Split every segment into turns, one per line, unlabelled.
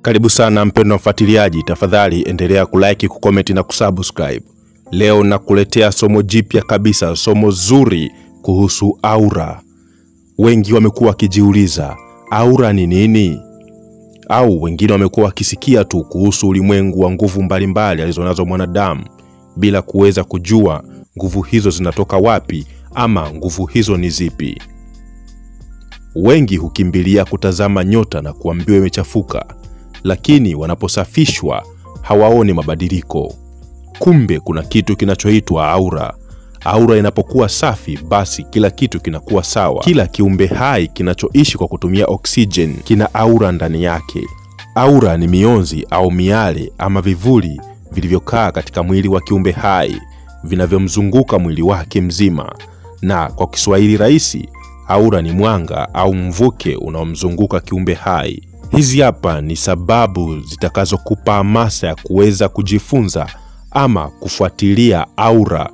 Karibu sana mpendwa mfuatiliaji, tafadhali endelea kulike, kucomment na kusubscribe. Leo nakuletea somo jipya kabisa, somo zuri kuhusu aura. Wengi wamekuwa wakijiuliza aura ni nini? Au wengine wamekuwa wakisikia tu kuhusu ulimwengu wa nguvu mbalimbali alizonazo mwanadamu bila kuweza kujua nguvu hizo zinatoka wapi ama nguvu hizo ni zipi. Wengi hukimbilia kutazama nyota na kuambiwa imechafuka, lakini wanaposafishwa hawaoni mabadiliko. Kumbe kuna kitu kinachoitwa aura. Aura inapokuwa safi, basi kila kitu kinakuwa sawa. Kila kiumbe hai kinachoishi kwa kutumia oxygen kina aura ndani yake. Aura ni mionzi au miale ama vivuli vilivyokaa katika mwili wa kiumbe hai, vinavyomzunguka mwili wake mzima. Na kwa Kiswahili rahisi, aura ni mwanga au mvuke unaomzunguka kiumbe hai. Hizi hapa ni sababu zitakazokupa hamasa ya kuweza kujifunza ama kufuatilia aura.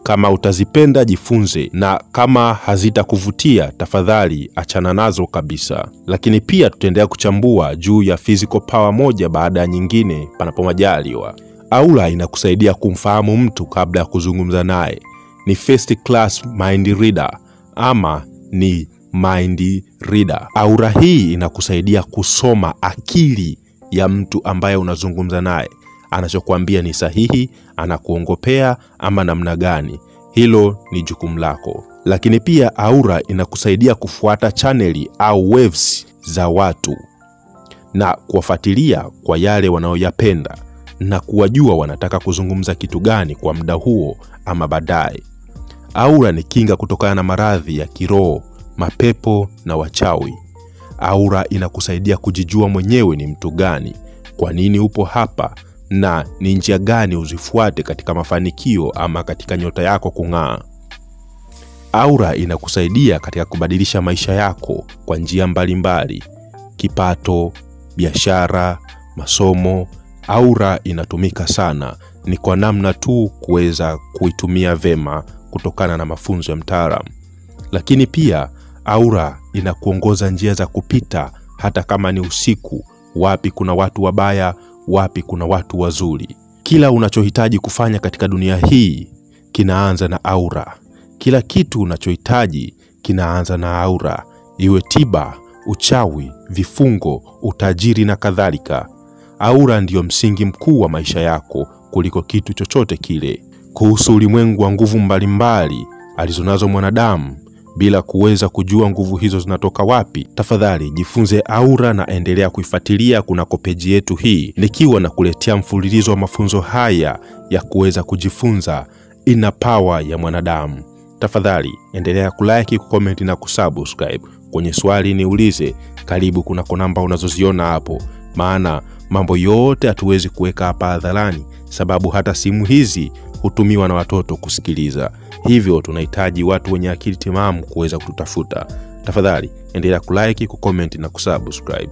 Kama utazipenda jifunze, na kama hazitakuvutia tafadhali achana nazo kabisa. Lakini pia tutaendelea kuchambua juu ya physical power moja baada ya nyingine panapo majaliwa. Aura inakusaidia kumfahamu mtu kabla ya kuzungumza naye. Ni first class mind reader ama ni mind reader. Aura hii inakusaidia kusoma akili ya mtu ambaye unazungumza naye. Anachokuambia ni sahihi, anakuongopea ama namna gani. Hilo ni jukumu lako. Lakini pia aura inakusaidia kufuata chaneli au waves za watu na kuwafuatilia kwa yale wanaoyapenda na kuwajua wanataka kuzungumza kitu gani kwa muda huo ama baadaye. Aura ni kinga kutokana na maradhi ya kiroho, mapepo na wachawi. Aura inakusaidia kujijua mwenyewe ni mtu gani, kwa nini upo hapa na ni njia gani uzifuate katika mafanikio ama katika nyota yako kung'aa. Aura inakusaidia katika kubadilisha maisha yako kwa njia mbalimbali, kipato, biashara, masomo. Aura inatumika sana, ni kwa namna tu kuweza kuitumia vema kutokana na mafunzo ya mtaalamu. Lakini pia aura inakuongoza njia za kupita hata kama ni usiku, wapi kuna watu wabaya, wapi kuna watu wazuri. Kila unachohitaji kufanya katika dunia hii kinaanza na aura. Kila kitu unachohitaji kinaanza na aura, iwe tiba, uchawi, vifungo, utajiri na kadhalika. Aura ndiyo msingi mkuu wa maisha yako kuliko kitu chochote kile. Kuhusu ulimwengu wa nguvu mbalimbali alizonazo mwanadamu bila kuweza kujua nguvu hizo zinatoka wapi, tafadhali jifunze aura na endelea kuifuatilia kunako peji yetu hii, nikiwa na kuletea mfululizo wa mafunzo haya ya kuweza kujifunza inner power ya mwanadamu. Tafadhali endelea kulike, kucomment na kusubscribe. Kwenye swali niulize, karibu kunako namba unazoziona hapo, maana mambo yote hatuwezi kuweka hapa hadharani, sababu hata simu hizi hutumiwa na watoto kusikiliza. Hivyo tunahitaji watu wenye akili timamu kuweza kututafuta. Tafadhali endelea kulike, kucomment na kusubscribe.